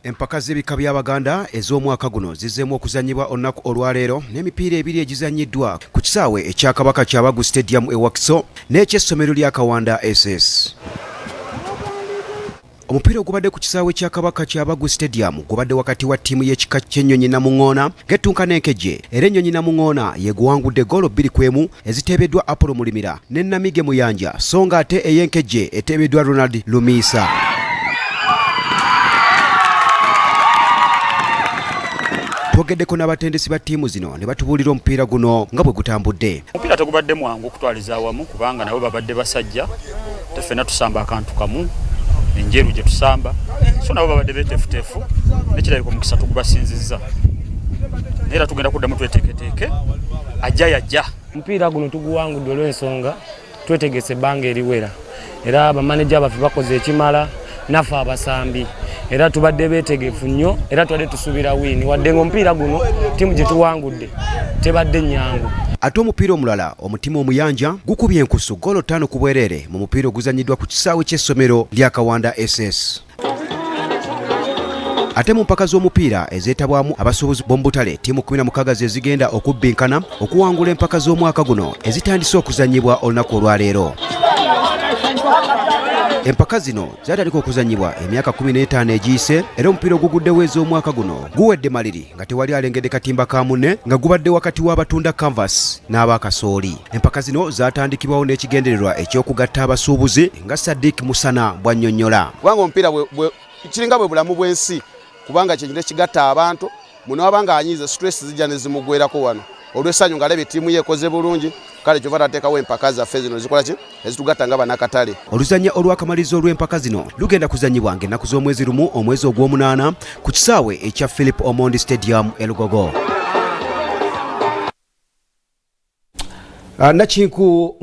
Empaka z'ebika by'Abaganda ez'omwaka guno zizzeemu okuzannyibwa olunaku olwaleero n'emipiira ebiri egizannyiddwa ku kisaawe ekya Kabaka Kyabagu Stadium e Wakiso n'eky'essomero lya Kawanda SS. Omupiira ogubadde ku kisaawe kya Kabaka Kyabagu Stadium gubadde wakati wa ttiimu y'ekika ky'ennyonyi Namuŋŋoona ng'ettunka n'Enkejje era ennyonyi Namuŋŋoona yeguwangudde ggoolo 2-1 eziteebeddwa Apollo Mulimira ne Namige Muyanja so nga ate ey'Enkejje eteebeddwa Ronald Lumiisa. Twogeddeko n'abatendesi ba ttiimu zino ne batubuulira omupiira guno nga bwe gutambudde. Omupiira tegubadde mwangu okutwaliza awamu kubanga nabo babadde basajja, teffena tusamba akantu kamu enjeru gye tusamba, so nabo babadde beeteefuteefu nekirabika omukisa tugubasinzizza, naye era tugenda kuddamu tweteeketeeke, ajja yajja. Omupiira guno tuguwangudde olw'ensonga twetegese ebbanga eriwera era bamaneja baffe bakoze ekimala naffe abasambi era tubadde beetegefu nnyo era tubadde tusuubira wiini wadde ng'omupiira guno ttiimu gye tuwangudde tebadde nnyangu. Ate omupiira omulala omutima omuyanja gukubye enkusu ggoolo 5 ku bwereere mu mupiira oguzannyiddwa ku kisaawe ky'essomero lya Kawanda SS. Ate mu mpaka z'omupiira ezeetabwamu abasuubuzi b'omu butale ttiimu 16 ze zigenda okubbinkana okuwangula empaka z'omwaka guno ezitandise okuzannyibwa olunaku olwaleero. Empaka zino zatandika okuzannyibwa emyaka 15 egiyise era omupiira oguguddewo ez'omwaka guno guwedde maliri nga tewali alengedde katimba ka munne nga gubadde wakati w'abatunda canvas n'abakasooli. Empaka zino zatandikibwawo n'ekigendererwa eky'okugatta abasuubuzi nga Sadiq Musana bw'annyonnyola. Kubanga omupiira kiringa bwe bulamu bw'ensi, kubanga kye kintu ekigatta abantu. Muno aba ng'anyiize stress zijja ne zimugwerako wano olw'essanyu ng'alabye ttiimu ye ekoze bulungi, kale kyova tateekawo empaka zaffe zino zikola ki ezitugatta nga bannakatale. Oluzannya olw'akamalirizo olw'empaka zino lugenda kuzannyibwa ng'ennaku z'omwezi 1 omwezi ogw'omunaana ku kisaawe ekya Philip Omondi Stadium e Lugogo. Nakinku.